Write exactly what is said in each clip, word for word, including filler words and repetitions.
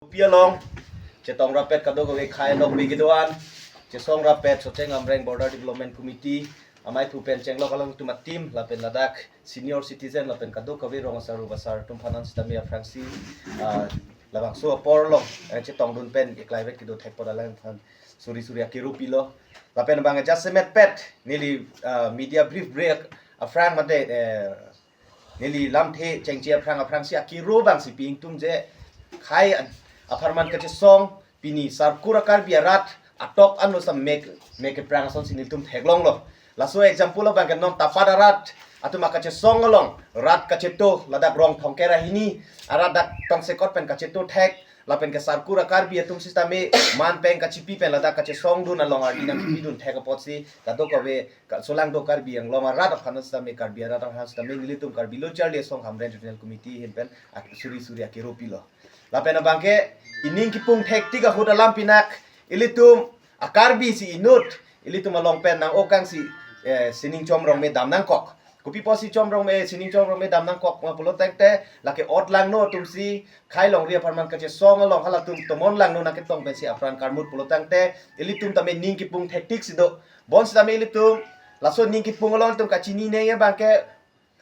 Pi along chetong rapet kadokave khei nokbe kedo-an, chesong rapet Socheng Amreng Border Development Committee, amei thu pen chenglok along atum a-team, lapen ladak senior citizen, lapen kadokave rong asar, ru asar atum aphan an sitame aphrangsi, ah, labangso apor along, eh, chetongdun pen eklai vet kedo thekpo, alang aphan suri suri akiru pilo. Lapen abang jasemet pet neli, ah, media brief break aphrang mate, eh, neli lamthe chengche aphrang aphrangsi akiru abangsi pi ingtung je khei a-, apharman kachesong pini Sarkur a-Karbi arat atok ano sam mek mek keprang asonsi nelitum theklonglo. Laso example abangke non Tapat arat atum akachesong along rat kacheto, ladak rong thomkep ra hini arat dak tongsekot pen kacheto thek, lapen ke Sarkur a-Karbi atum sitame man peng kachipi pen ladak kachesongdun along ardi nangpidun thek apotsi kadokave ka-, solangdo Karbi Anglong arat aphan sitame, Karbi arat aphan sitame nelitum Karbi Lo Charli Asong Hamren Regional Committee ahin pen ak-, suri suri akiru pilo. Lapen abangke ining kipung thektik ahut alam pinak ilitum a-Karbi si inut ilitum along pen nang-okangsi, eh, sining chom rongme dam nangkok. Kopi apotsi chom rongme, sining chom rongme dam nangkok ma pulo tangte, lake ot langno atumsi khei longri apharman kachesong along halatum tomon langno nangketong pensi apran karmut pulo tangte, ilitum tame ning kipung thektik si do. Bonsitame ilitum laso ning kipung along ilitum kachini nangji abangke,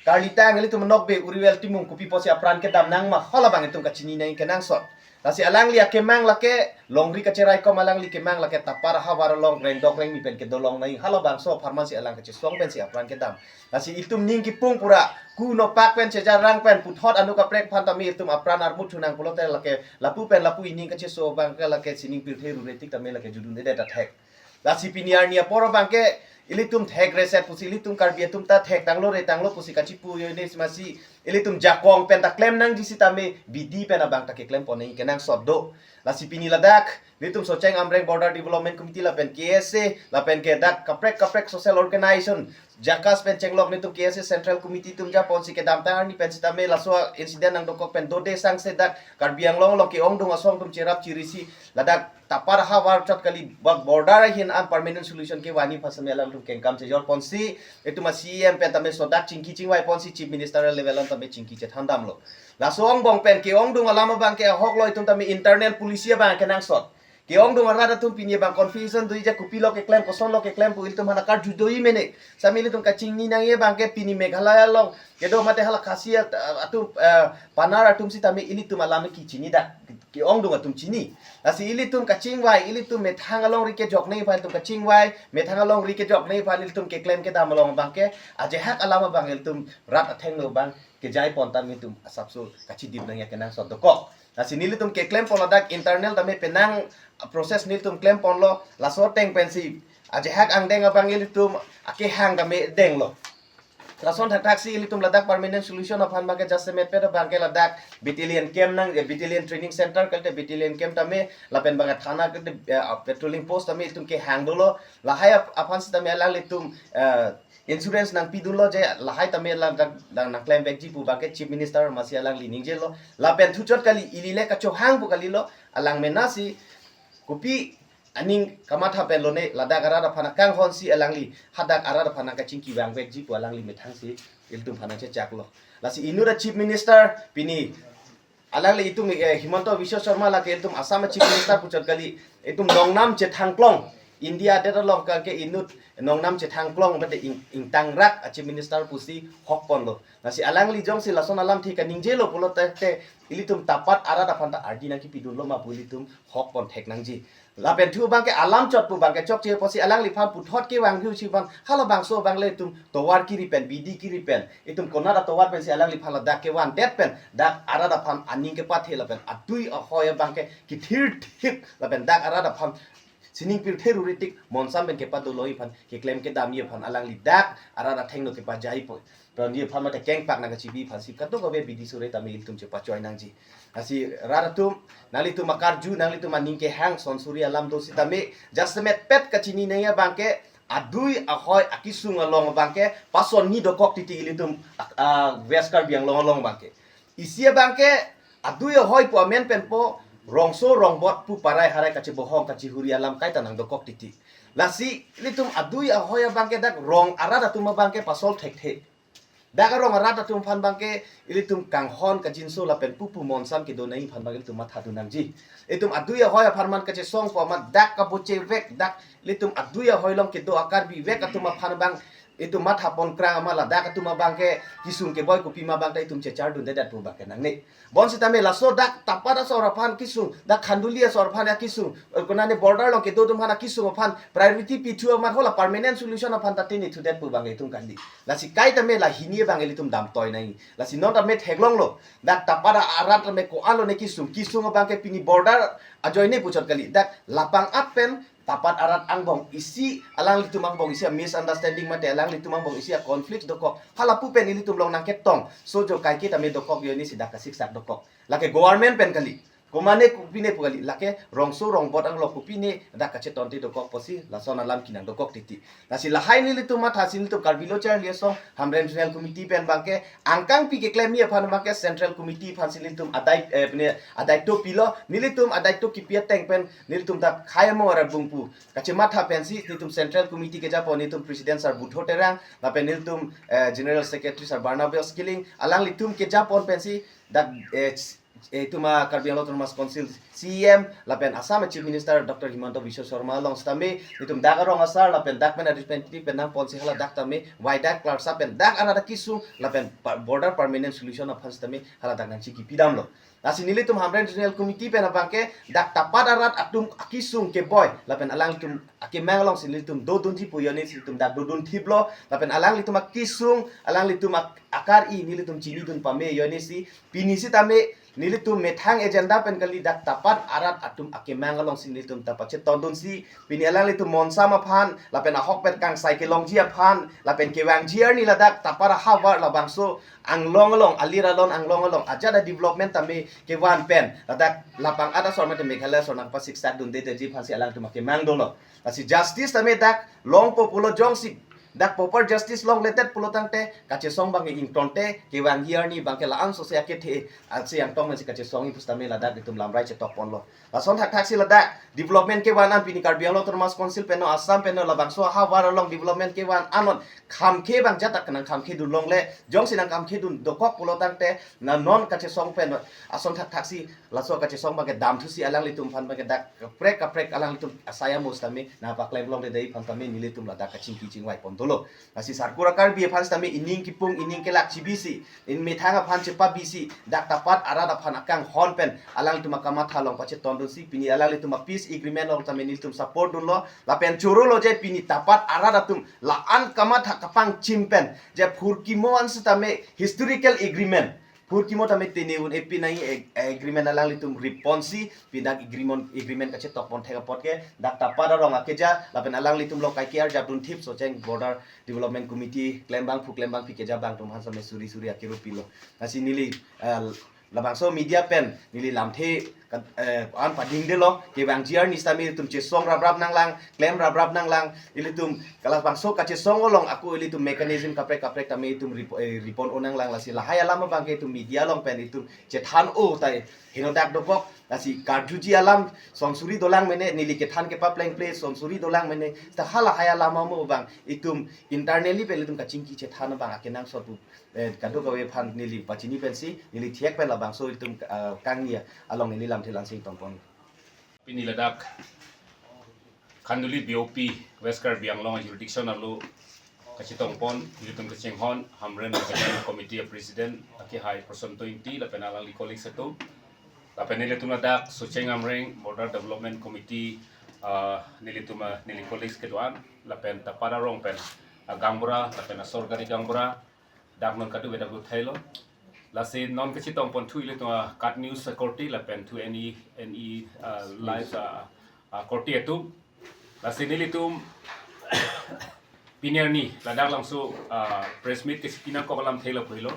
karlitang ilitum nokbe Uriwel Timung kopi apotsi apran kedam nang ma, halabang ilitum kachini nangji kenangsot. Lasi alangli akemang lake longri kacheraikom, alangli kemang lake Tapat ahavar along rengdok rengmi pen kedo long nangji, halabangso apharmansi alang kachesong pensi apran kedam. Lasi itum ning kipung pura ku nopak pen chejarang pen puthot anu kaprek aphan tame itum apran armut thu nang pulote lake lapu pen lapu ining kacheso abangke lake sining pirthe rure tik tame lake judundedet athek. Lasi pini arni apor abangke ilitum thek reset pusi, ilitum Karbi atum ta thektanglo retanglo pusi kachipu yo ini masi ilitum jakong pen ta klem nangji sitame bidi pen abang ta keklem pon nangji kenangsot do. Lasi pini ladak nelitum Socheng Amreng Border Development Committee lapen K S A lapen ke dak kaprek kaprek social organization JACAS pen chenglok nelitum K S A Central Committee atum japonsi kedamtang arni pen sitame laso incident nangdokok pen dode sangse dak Karbi Anglong along ke-ongdung asong atum cherap cherisi ladak Tapat ahavar chot kali, bak border ahin an permanent solution kevanji aphan sitame alangtum kengkam chejor ponsi, itum a-C E M pen tame sodak chingki chingvai ponsi Chief Minister level an tame chingki chethan damlo. Laso angbong pen ke-ongdung alam abangke ahoklo, itum tame internal policy abang kenangsot. Ke-ongdung arat atum pini abang confusion doji, kopilo keklem, kosonlo keklem pu ilitum aphan akarju doji mene. Sitame ilitum kachini nangji abangke pini Meghalaya along kedo mate hala Khasi at-, atum, eh, Panar atum sitame ilitum alam kechini dak ke-ongdung atum chini. Lasi ilitum kachingvai, ilitum methang alongri kejok nangji aphan ilitum kachingvai, methang alongri kejok nangji aphan ilitum keklem kedam along abangke ajahak alam abang ilitum rat athengno abang kejai pon tame itum asapso kachidip nangji akenangsot dokok. Lasi nelitum keklem pon ladak internal tame penang process nelitum klem ponlo, laso ateng pensi ajahak angdeng abang ilitum akehang tame denglo. Lason thakthak si ilitum ladak permanent solution aphan abangke jasemet pet abangke ladak battalion camp nang, eh, battalion training center kalte battalion camp tame lapen abangke thana kalte, eh, patrolling post tame itum kehang dolo. Lahai ap-, aphan sitame alanglitum, eh, insurance nangpidunlo je lahai tame ladak nang, nangklem vekji pu abangke Chief Minister masi alangli ningjelo. Lapen thuchot kali ili le kachohang pu kalilo, alang menasi kopi aning kamatha pen lone ladak arat aphan akanghonsi alangli hadak arat aphan nangkachingki vang vekji pu alangli methangsi ilitum aphan nangchechaklo. Lasi inut a-Chief Minister pini alangli itum, eh, Himanta Biswa Sarma lake itum Assam a-Chief Minister puchot kali itum nongnam chethangklong, India adet along ke inut nongnam chethangklong bade ing-, ingtangrak a-Chief Minister pusi hok ponlo. Lasi alangli jongsi lason alamthe kaningjelo pulote ilitum Tapat arat aphan ta ardi nangkipidunlo ma pu ilitum hok pon thek nangji. Lapen thu abangke alam chot pu abangke chokche pusi alangliphan puthot kevang view si abang halabangso abang le itum tovar kiri pen, bidi kiri pen, itum konat atovar pensi alangliphan ladak kevandet pen dak arat aphan aning kepathe lapen adui ahoi abangke kithirthip lapen dak arat aphan sining pirthe ruritik monsam pen kepadoloi aphan keklem kedamji aphan alangli dak arat athengno kepajai po. Pranji aphan mate kengpak nangkachibi aphansi kadokave bidi sore tame ilitum chepachoi nangji. Lasi rat atum, nanglitum akarju, nanglitum aning kehang sonsuri alam do sitame jasemet pet kachini nangji abangke adui ahoi akisung along abangke pasonni dokok titi ilitum, ah, ah, West Karbi Anglong along abangke. Isi abangke adui ahoi pu amen pen po rongso rongbot pu parai harai kachebohong kachihuri alam kaita nangdokok titi. Lasi ilitum adui ahoi abangke dak rong arat atum abangke pasol thekthe. Dak arong arat atum aphan abangke ilitum kanghon kajinso lapen pupu monsam kedo nangji aphan abang ilitum mathadun nangji. Itum adui ahoi aphan man kachesongpo amat dak kaboche vek, dak ilitum adui ahoi along kedo a-Karbi vek atum aphan abang itum mathapon krang amat ladak atum abangke kesung keboi kopima abang ta itum chechardundedet pu abangke nangne. Bonsitame laso dak Tapat asor aphan kesung, dak Khanduli asor aphan ya kesung, eh, konane border along kedo atum aphan kesung aphan priority pithu amat hala permanent solution aphan ta tini thudet pu abang itum kali. Lasi kaitame la hini abang ilitum damtoi nangji. Lasi non tame theklonglo. Dak Tapat arat tame ko-an lone kesung, kesung abangke pini border ajoine puchot kali. Dak Lapang-at pen Tapat arat angbong isi, alanglitum angbong isi a-misunderstanding mate alanglitum angbong isi a-conflict dokok. Halapu pen ilitum along nangketong. Sojo kaike tame dokok yo ini si dak kasiksak dokok. Lake government pen kali. Komane kopine pu kali. Lake rongso rongbot anglok kopine dak kachetonte dokok pusi lason alam kenang dokok titi. Lasi lahai nelitum mathasi nelitum Karbi Lo Charli Asong Hamren Regional Committee pen abangke angkangpi keklemji aphan abangke Central Committee aphansi nelitum adai, eh, pine adaito pilo, nelitum adaito kipi ateng pen nelitum dak khei amo arat bungpu kachematha pensi nelitum Central Committee kejapon nelitum President Sir Budho Terang, lapen nelitum, eh, General Secretary Sir Barnabas Killing, alanglitum kejapon pensi dak, eh, eh, itum a-Karbi Anglong Autonomous Council C E M lapen Assam Chief Minister Doctor Himanta Biswa Sarma along sitame nelitum dak arong asar lapen dak pen a-representative pen nangponsi hala dak tame waidak klarsa pen dak arat akesung lapen pa-, border permanent solution aphan sitame hala dak nangchingki pidamlo. Lasi nelitum Hamren Regional Committee pen abangke dak Tapat arat atum akesung keboi lapen alanglitum akemang alongsi nelitum dodunji pu yo ini si nelitum dak dodun thiplo lapen alanglitum akesung, alanglitum ak-, a-Karbi nelitum chinidun pame yo ini si pini sitame nelitum methang agenda pen kali dak Tapat arat atum akemang alongsi nelitum ta pachetondunsi pini alanglitum monsam aphan lapen ahokpet kangsai kelongji aphan lapen kevangji arni ladak Tapat ahavar labangso anglong along, alir alon anglong along ajat a-development tame kevan pen ladak Lapang-at asor mate Meghalaya asor nangpasiksakdundedetji aphansi alangtum akemang dolo. Lasi justice tame dak longpo pulo jongsi dak proper justice longledet pulo tangte kachesong abangke ingtonte kevangji arni abangke la-an sose akethe asi angtong si kachesongji pusitame ladak itum lamrai chetokponlo. Lason thakthaksi ladak development kevan an pini Karbi Anglong Autonomous Council pen no, Assam pen no, labangso ahavar along development kevan an non khamkhe abang jat ta kenang khamkhedun longle, jongsi nangkhamkhedun dokok pulo tangte na non kachesong pen no, ason thakthaksi laso kachesong abangke damthusi alanglitum aphan abangke dak kaprek kaprek alanglitum asai amo sitame nangpaklem longledetji aphan tame nelitum ladak kachingki chingvaipon dolo. Lasi sarkura Karbi aphan sitame ining kipung ining kelak chibisi, in methang aphan chepabisi, dak Tapat arat aphan akanghon pen alanglitum akamatha along pachetondunsi pini alanglitum a-peace agreement along tame nelitum support dunlo, lapen chorolo je pini Tapat arat atum la-an kamatha kapangchim pen je phurkimo an sitame historical agreement, phurkimo tame tini un epi nai ag-, agreement alanglitum ripponsi pini dak agreement, agreement kachetokpon thek apot ke dak Tapat arong akeja lapen alanglitum lo kaike arjapdun thip Socheng Border Development Committee klembangphu klembangpi keja abangtum aphan sitame suri suri akiru pilo. Lasi neli, eh, labangso media pen neli lamthe kat-, eh, an padingdelo, kevangji arni sitame itum chesong raprap nanglang, klem raprap nanglang, ilitum kalabangso kachesong along ako ilitum mechanism kaprek kaprek tame itum rip-, eh, ripon-o nanglang. Lasi lahai alam abangke itum media along pen itum chethan-o tai henodak dokok, lasi karjuji alam sonsuri dolang mene, neli kethan kepaplengple sonsuri dolang mene, ta halahai alam amo abang itum internally pen itum kachingki chethan abang akenangsot pu, eh, kadokave aphan neli pachini pensi, neli thiak pen labangso itum, ah, kangni along neli lamthe langsing tongpon. Pini ladak Khanduli B O P West Karbi Anglong jurisdiction arlo kachetongpon, nelitum kachinghon Hamren Regional Committee President akehai Prasanto Ingti lapen alangli colleagues atum. Lapen nelitum ladak Socheng Amreng Border Development Committee, ah, nelitum, ah, neli colleagues kedo-an, lapen Tapat arong pen, ah, gaonbura, lapen asor gari gaonbura, dak non kadokave dak lo thailo. Lasi non kachetongpon thu ilitum, ah, KAT News akorte lapen thu N E, N E, ah, Live, ah, ah, korte atum. Lasi nelitum pini arni ladak labangso, ah, press meet kesi pinangkok alamthe lapu helo.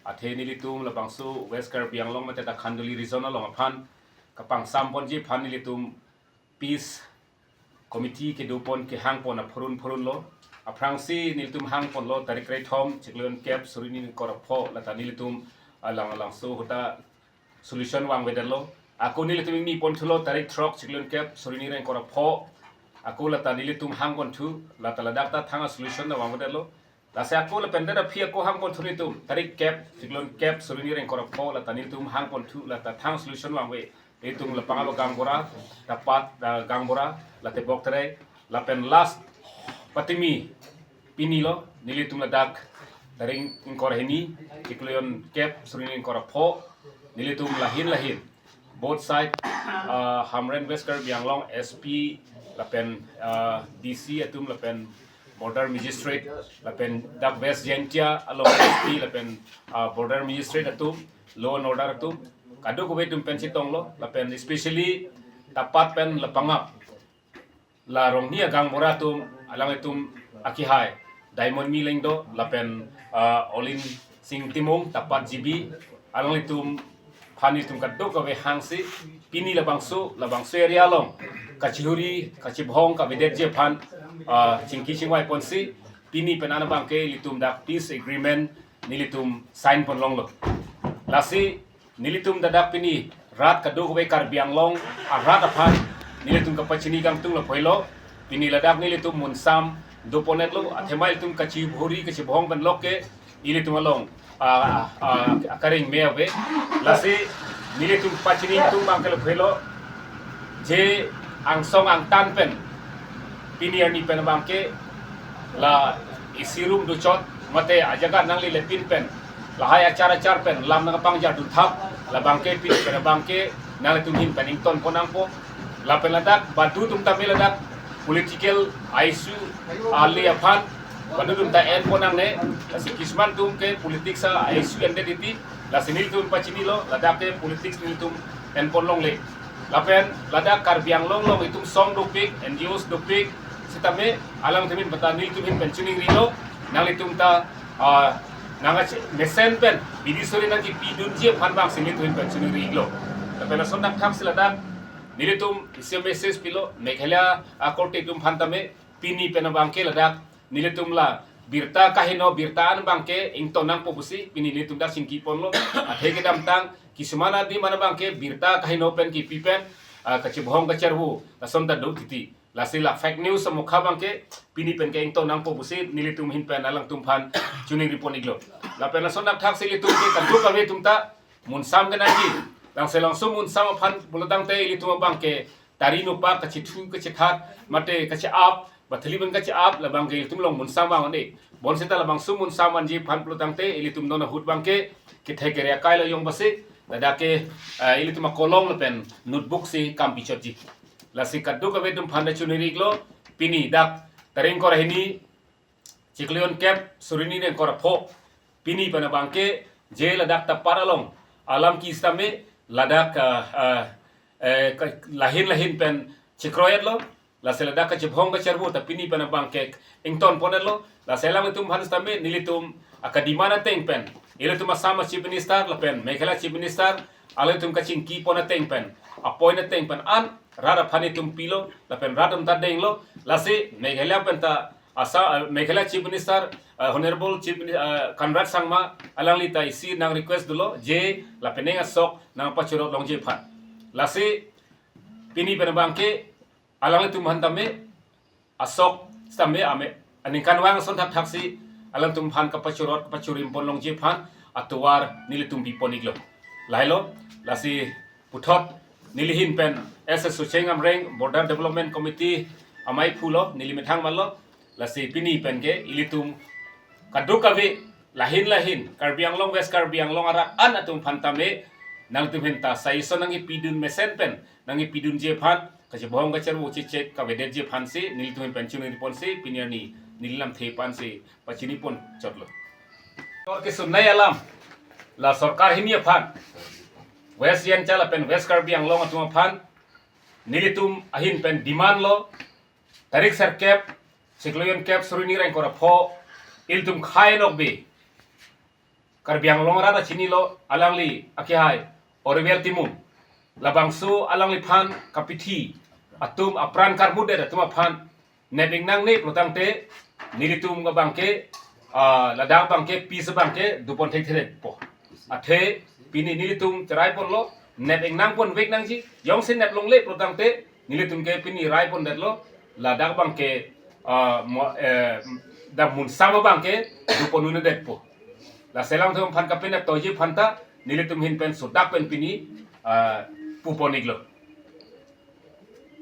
Athe nelitum labangso West Karbi Anglong mate dak Khanduli region along aphan kapangsamponji aphan nelitum peace committee kedopon kehangpon aphurun phurunlo. Aphrangsi nelitum hangponlo tarik kre-thom chiklo kep suri ni ingkoi ra pho lata nelitum alang alangso ahut ta solution vangvedetlo. Ako nelitum ingni ponthulo tarik throk chiklo kep suri ni ingkoi ra pho. Ako lata nelitum hangponthu lata ladak ta thang a-solution ta vangvedetlo. Lasi ako lapen det aphi ako hangponthu nelitum, tarik kep, chiklo kep, suri hini ingkoi ra pho, lata nelitum hangponthu, lata thang solution vangve. Nelitum lapangap agaonbura, dapat, ah, gaonbura, late Bokterai, lapen last patimi pini lo, nelitum ladak, tarik ingkoi ra hini, chiklo kep, suri hini ingkoi ra pho, nelitum lahin lahin, both side, ah, Hamren West Karbi Anglong S P lapen, ah, D C atum lapen border magistrate lapen dak West Jaintia along S P lapen, ah, border magistrate atum, law and order atum, kadokave atum pen chetonglo, lapen especially dapat pen lapangap la Rongni agaonbura atum, alanglitum akehai Diamond Milo Lyngdoh lapen, ah, Olin Sing Timung, dapat G B, alanglitum aphan nelitum kadokave hangsi, pini labangso, labangso area along kachihuri, kachibhong kavedetji aphan, ah, chingki chingvai ponsi, pini pen an abangke ilitum dak peace agreement nelitum sign pon longlo. Lasi nelitum ladak pini rat kadokave Karbi Anglong arat aphan nelitum kapachini kangtung lapu helo. Pini ladak nelitum munsam doponetlo, athema ilitum kachihuri kachibhong pen lok ke ilitum along, ah, ah, ah, akaring me ave. Lasi nelitum pachini kangtung abangke lapu helo, je angsong angtan pen pini arni pen abangke la isi rum dochot mate ajaga nangli lepin pen, lahai achar achar pen lam nangpangjar dunthap, labangke pini pen abangke nanglitum ahin pen ington pon nangpo. Lapen ladak badu atum tame ladak political a-issue ale aphan badu atum ta en pon nangne, lasi kisuman atum ke politics a-issue endet titi, lasi nelitum pachinilo, ladak ke politics nelitum en pon longle. Lapen ladak Karbi Anglong along itum song dopik, N G Os dopik, sitame alangtum ahin bata nelitum ahin pen chiningrilo, nanglitum ta, ah, nangkache mesen pen bidi suri nangkipidunji aphan abangsi nelitum ahin pen chiningrilo. Lapen lason thakthaksi ladak nelitum isi message pilo, Meghalaya akorte atum aphan tame, pini pen abangke ladak nelitum la birta kaheno, birta an abangke ington nangpo pusi pini nelitum dak chingki ponlo. Athe kedamtang kisuman adim an abangke birta kaheno pen kipi pen, ah, kachibhong kacharvo lason ta do titi. Lasi la fake news amokha abangke pini pen ke ington nangpo pusi nelitum ahin pen alangtum aphan chiningri pon iklo. Lapen lason thakthaksi ilitum ke kadokave atum ta munsam ke nangji. Langselangso munsam aphan pulotangte ilitum abangke tari nopak kachethu kachethat mate kache-ap, bathali pen kache-ap, labangke ilitum along munsam vang ane. Bonseta labangso munsam vanji aphan pulotangte ilitum non ahut abangke kethek kere akai lo yong basi, ladak ke, eh, ilitum akolom lapen notebook si kam pichotji. Lasi kadokave atum aphan ta chiningri iklo, pini dak tarik ingkoi ra hini, chiklo kep, suri hini ingkoi ra pho, pini pen abangke je ladak dapat along alam ke sitame ladak, ah, ah, eh, ka-, lahin lahin pen chekroetlo, lasi ladak kachibhong kacharvo ta pini pen abangke ington ponetlo, lasi alangtum aphan sitame nelitum akademand ateng pen, ilitum Assam a Chief Minister lapen Meghalaya Chief Minister, alangtum kachingki pon ateng pen, a-point ateng pen an rat aphan itum pilo, lapen rat atum ta denglo, lasi Meghalaya pen ta Assam, eh, Meghalaya Chief Minister, eh, Honorable Chief Mini-, eh, Conrad Sangma, alangli ta isi nang request dolo, je lapen ning asok nangpachorot longji aphan. Lasi pini pen abangke alanglitum aphan tame asok sitame ame aningkanvang ason thakthaksi alangtum aphan kapachorot kapachorim pon longji aphan atovar nelitum pi pon iklo. Lahelo, lasi puthot neli ahin pen S S Socheng Amreng, Border Development Committee amei pulo, neli methang malo, lasi pini pen ke ilitum kadokave lahin lahin Karbi Anglong, West Karbi Anglong arat an atum aphan tame nangtum ahin ta suggestion nangkipidun mesen pen nangkipidunji aphan, kachibhong kacharvo chechek kavedetji aphansi nelitum ahin pen chiningri ponsi pini arni neli lamthe aphansi pachini pon chotlo. Tor kesunei alam, la sorkar hini aphan, West Jaintia lapen West Karbi Anglong atum aphan nelitum ahin pen demand lo, tarik sirkep, chiklo kep, suri hini ingkoi ra pho, ilitum khei nokbe Karbi Anglong arat ta chinilo, alangli akehai Oribel Timung, labangso alangliphan kapithi atum apran karmudet atum aphan nep-ik nangne pulotangte nelitum abangke, ah, ladak abangke peace abangke dopon thekthepo. Athe pini nelitum cherai ponlo, nep-ik nang ponvek nangji, jongsi nep longle pulotangte nelitum ke pini rai pondetlo, ladak abangke, ah, mo-, eh, Dak munsam abang ke dupon un-edetpo. Lasi alangtum aphan kapenak toji aphan ta nelitum ahin pen sodak pen pini ah, pupon iklo.